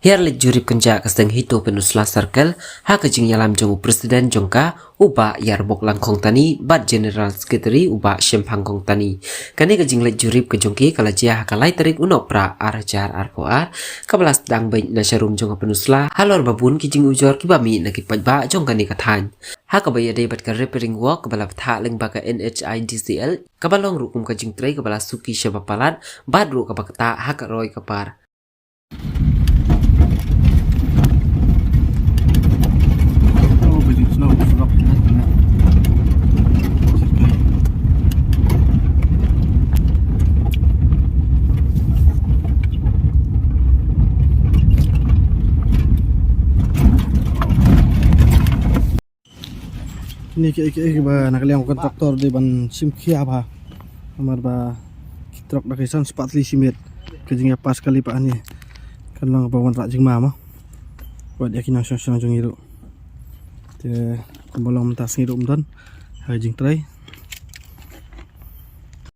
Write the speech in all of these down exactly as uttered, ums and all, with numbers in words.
Ïa leit jurip kynjah ka seng HITO Pynursla Circle ha ka jingïalam jong u President jong ka, u Bah Ïarmok Langkhongtani, bad General Secretary u Bah Shemphang Khongtani. Kane ka jingleit jurip ka jong ki ka la jia ha ka lai tarik u Nohprah ar hajar arphew ar, kaba la sdang beit na sharum jong ka Pynursla halor ba bun ki jingujor kiba mih na ki paidbah jong kane ka thaiñ. Ha kaba ïadei bad ka repairing work kaba la bthah lyngba ka NHIDCL, kaba long ruh kum ka jingtrei kaba la suki shaba palat, bad ruh kaba ktah ha ka roi ka par. Kine ki, ki, ki ba na ka liang u kontraktor dei ban shim khia bha. Namar ba ki trok da ki san spah tylli shi miet. Ka jingïapass kali pat hangne kan long ba wanrah jingma mo. Wat ïa ki nongshong shnong jong ngi ruh. Te kumba long mynta sngi ruh ym don ha ka jingtrei.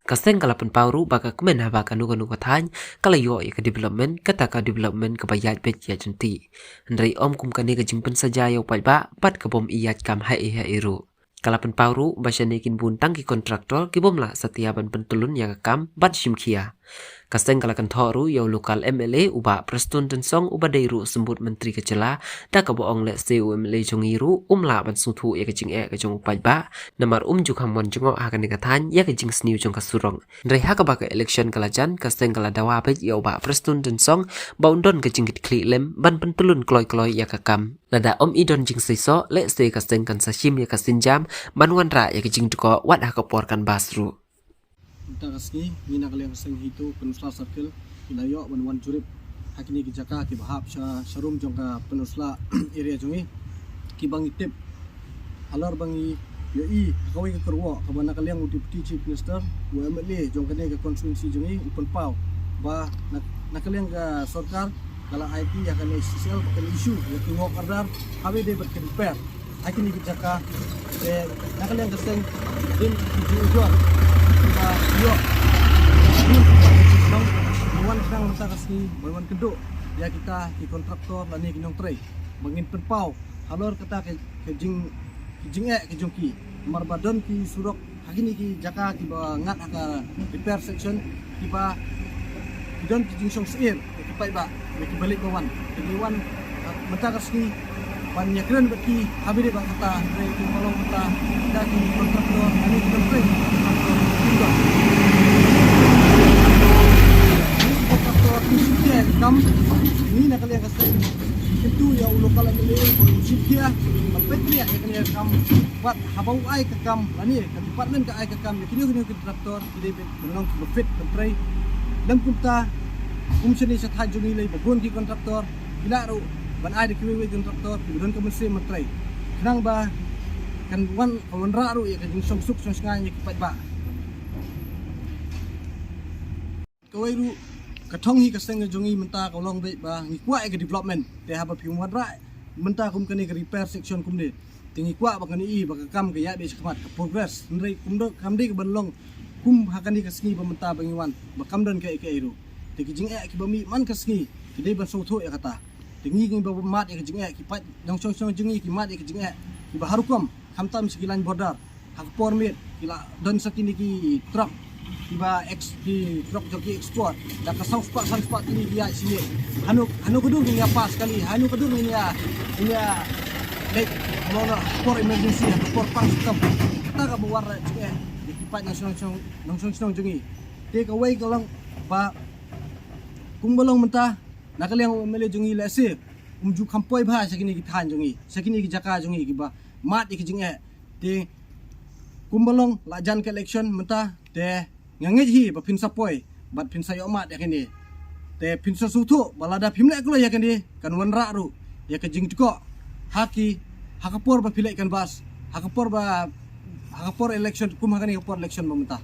Ka seng ka la pynpaw ruh ba ka kmen haba kano kano ka thaiñ ka la ïoh ïa ka development, kata ka development kaba ïaid beit ïaid ryntih. Hynrei ym kum kane ka jingpynsaja ïa u paidbah bad ka bym ïaid kam ha ei ha ei ruh. Ka la pynpaw ruh ba shane kin bun tang ki kontraktor ki bym lah satia ban pyntylun ïa ka kam bad shim khia. Ka seng ka la kynthoh ruh ïa u local MLA u Bah Prestone Tynsong uba dei ruh symbud myntri ka jylla, da kaba ong lehse u MLA jong ngi ruh um lah ban sngewthuh ïa ka jingeh ka jong u paidbah, namar um ju kham mon jngoh ha kane ka thaiñ ïa ka jingsniew jong ka surok. Hynrei ha kaba ka election ka la jan, ka seng ka la dawa beit ïa u Bah Prestone Tynsong ba un don ka jingkitkhlieh lem ban pyntylun kloi kloi ïa ka kam. Lada ym i don jingseisoh, lehse ka seng kan sa shim ïa ka sienjam ban wanrah ïa ka jingdkoh wat ha ka por canvass ruh. Mynta ka sngi, ngi na ka liang ka seng HITO Pynursla Circle ngi la ïoh ban wan jurip ha kine ki jaka kiba hap sha sharum jong ka Pynursla area jong ngi, kiba ngi tip halor ba ngi ïohi ha kawei ka kyrwoh kaba na ka liang u Deputy Chief Minister, u MLA jong kane ka constituency jong ngi u pynpaw ba na, na ka liang ka sorkar ka la aiti ïa ka NHIDCL ba kan issue ïa ki work order haba dei bad ka repair ha kine ki jaka. Te na ka liang ka seng dei ki jingujor kiba ïoh. Ngi wan khnang mynta ka sngi ban wan kynduh ïa kita ki kontraktor lane ki nongtrei ba ngin pynpaw halor kata ka, ka jing, ka jingeh ka jong ki. Namar ba don ki surok ha kine ki jaka kiba ngat ha ka repair section kiba ki don ki jingshong syier ïa ki paidbah ïa kiba leit ba wan. Te ngi wan, ah, mynta ka sngi ban ïakren bad ki haba dei bad kata, hynrei kumba long mynta da ki kontraktor, ani ki kontraktor, kontraktor ki shim khia ïa ka kam. Ngi na ka liang ka seng kyntu ïa u local MLA ba u shim khia ban peit ïa kane ka kam. Bad haba u ai ka kam lane ka department ka ai ka kam ïa kine kine ki kontraktor ki dei ban long kiba fit ban trei. Lem kumta kum shane sha thaiñ jong ngi lei ba bun ki kontraktor ki lah ruh ban ai da kiwei wei kontraktor kiba don ka mynsiem ban trei khnang ba kan wan, kan wanrah ruh ïa ka jingshong suk shong shngaiñ ïa ki paidbah. Kawei ruh ka thong hi ka seng jong ngi mynta ka long beit ba ngi kwah ïa ka development, te haba phi wanrah mynta kum kane ka repair section kumne, te ngi kwah ba kan i ba ka kam ka ïaid beit shakhmat, ka progress. Hynrei kumno kam dei ka ban long kum ha kane ka sngi ba mynta ba ngi wan ba kam don kaei kaei ruh. Te ki jingeh kiba mih man ka sngi ki dei ban sngewthuh ïa kata. Te ngi ngi ba mad ïa ka jingeh, ki paid nongshong shnong jong ngi ki mad ïa ka jingeh kiba har rukom, khamtam sha ki lain border. Ha ka por miet ki la don sa kine ki truck kiba ex, ki truck jong ki export da ka saw spah san spah tylli ki ïaid sha miet. Hano, hano ka dur ngin ïa pass kali, hano ka dur ngin ïa, ngin ïa leit, mo, ha ka por emergency, ha ka por pang shitom. Kata kaba wanrah jingeh ïa ki paid nongshong shnong, nongshong shnong jong ngi. Te kawei ka long ba kumba long mynta na ka liang u MLA jong ngi lehse um ju kham poi bha sha kine ki thaiñ jong ngi, sha kine ki jaka jong ngi kiba mad ïa ki jingeh. Te kumba long la jan ka election mynta, te nga ngeit hi ba phin sa poi bad phin sa ïoh mad ïa kane. Te phin sa sngewthuh ba lada phim leh kloi ïa kane kan wanrah ruh ïa ka jingdkoh ha ki, ha ka por ba phi leit canvass, ha ka por ba, ha ka por election, kum ha kane ka por election ba mynta.